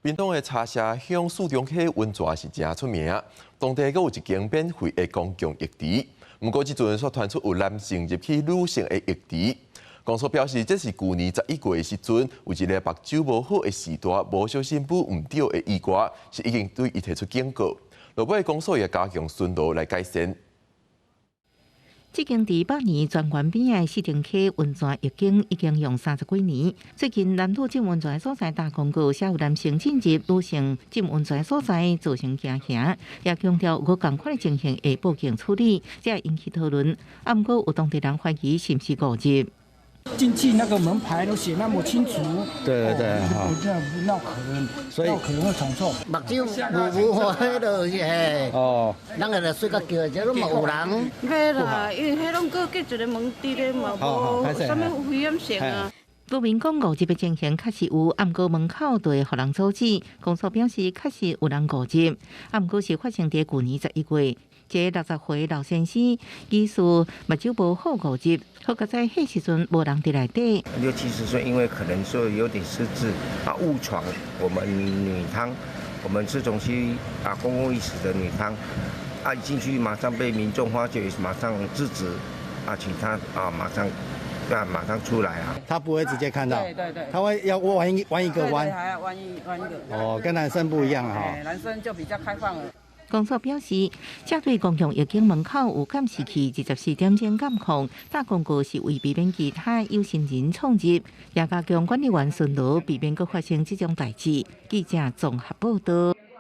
屏東的茶社鄉四重溪溫泉是誠出名，當地閣有一間免費的公共浴池。毋過這陣卻傳出有男性入去女性的浴池。公所表示，這是舊年11月的時陣，有一个目睭無好的序大，無小心舞毋著的意外，是已經對伊提出警告。落尾公所也加強巡邏來改善。這間佇百年泉源邊的四重溪溫泉浴景已經用30幾年。最近男女浸溫泉所在打廣告，寫有男性進入女性浸溫泉所在造成驚嚇，也強調有仝款的情形會報警處理，這會引起討論。啊，毋過有當地人懷疑是毋是誤入。進去那個門牌都寫那麼清楚，對，那可能，所以可能會闖錯。目睭無無好，彼個是嘿，人個就睡覺叫，這攏無人。袂啦，因為彼攏閣隔一个門佇咧嘛，無啥物危險性啊。路面講誤入的情形確實有，啊，毋過門口就會予人阻止。公所表示確實有人誤入，啊，毋過是發生佇舊年11月。這個60歲老先生疑似目睭無好誤入，好佳哉彼時陣無人佇內底。六七十歲，因為可能說有點失智啊，誤闖我們女湯，我們市中心啊公共浴池的女湯，啊一進去馬上被民眾發覺，馬上制止，啊請他啊馬上啊馬上出來啊。他不會直接看到，對對對，他會要彎一彎一個彎，還要彎一彎一個。哦，跟男生不一樣哈。男生就比較開放了。公所表示，這對公共浴景門口有監視器，24點鐘監控。打廣告是為避免其他有心人闖入，也加強管理員巡邏，避免閣發生這種代誌。記者綜合報道。